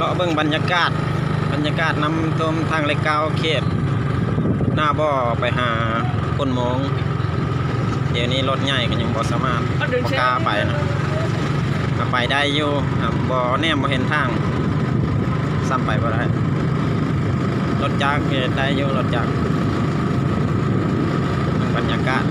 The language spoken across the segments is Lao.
ເລາະເບິ່ງບັນຍາກາດ, ບັນຍາກາດນ້ຳຖ້ວມທາງເລກເກົ້າ ເຂດໜ້າບໍ່ ໄປຫາໂພນໂມງ. ດຽວນີ້ລົດໃຫຍ່ກໍຍັງບໍ່ສາມາດ ບໍ່ກ້າໄປນະ, ກໍໄປໄດ້ຢູ່ ບໍ່ແນມບໍ່ເຫັນທາງ ຊ້ຳໄປບໍ່ໄດ້. ລົດຈັກເຮັດໄດ້ຢູ່ ລົດຈັກ. ບັນຍາກາດ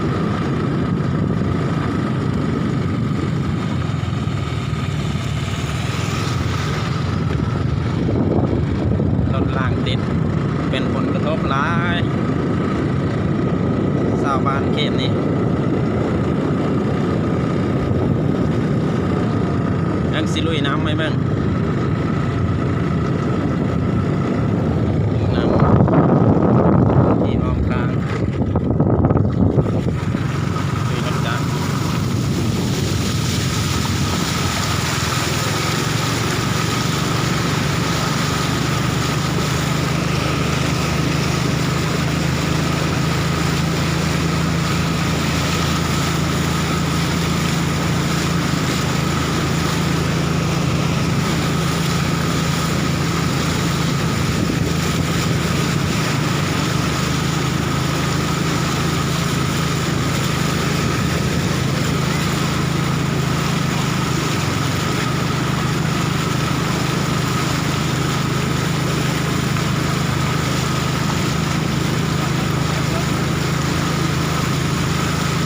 ລົດລາງຕິດ ເປັນຜົນກະທົບຫຼາຍ ຊາວບ້ານເຂດນີ້. ອັນຊິລຸຍນ້ຳໃຫ້ເບິ່ງ ນ້ຳທີ່ອ້ອມຂ້າງ.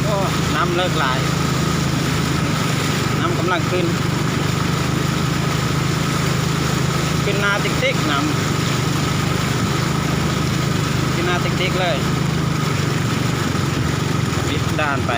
ໂອ້ ນ້ຳເລິກຫຼາຍ ນ້ຳກຳລັງຂຶ້ນ ຂຶ້ນໜ້າຕິກໆ ນ້ຳ ຂຶ້ນໜ້າຕິກໆ ເລີຍ ປິດດ່ານໄປ.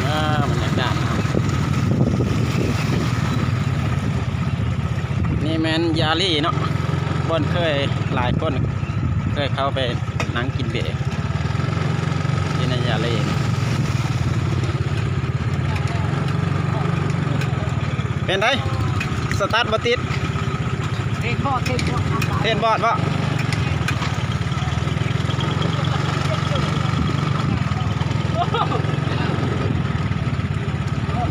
ອ່າ ບັນຍາກາດເນາະ ນີ້ແມ່ນຢາລີເນາະ ບ່ອນເຄີຍ ຫຼາຍຄົນເຄີຍເຂົ້າໄປນັ່ງກິນເບ ຢູ່ໃນຢາລີ. ເປັນໃດ? ສະຕາດບໍ່ຕິດ. ເທຣດບອດ ເທຣດບອດ ເທຣດບອດບໍ່?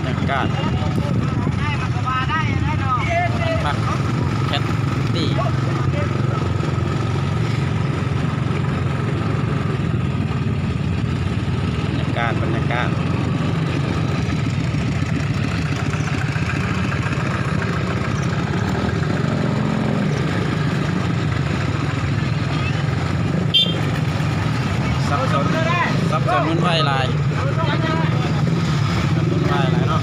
ບັນຍາກາດ ແຄດຕີ້ ບັນຍາກາດ ບັນຍາກາດ. ສັບສົນ ສັບສົນວຸ່ນວາຍຫຼາຍ ວຸ່ນວາຍຫຼາຍເນາະ.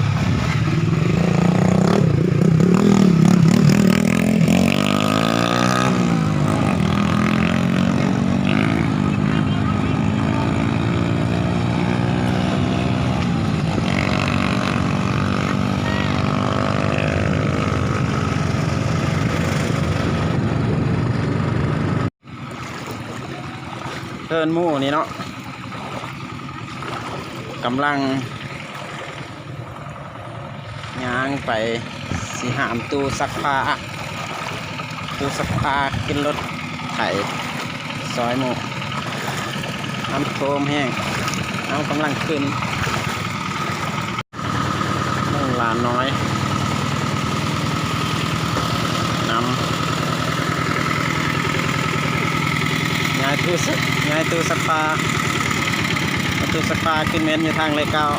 ເພື່ອນໝູ່ນີ້ເນາະ ກຳລັງຍ່າງໄປ ຊິຫາມຕູ້ຊັກຜ້າ ຕູ້ຊັກຜ້າ ຂຶ້ນລົດໄຖ ຊອຍໝູ່. ນ້ຳຖ້ວມແຮງ ນ້ຳກຳລັງຂຶ້ນ. ໜູຫຼານນ້ອຍ ນຳ ຍ້າຍຕູ້ ຍ້າຍຕູ້ຊັກຜ້າ ເອົາຕູ້ຊັກຜ້າຂຶ້ນເວັນຢູ່ທາງເລກເກົ້າ.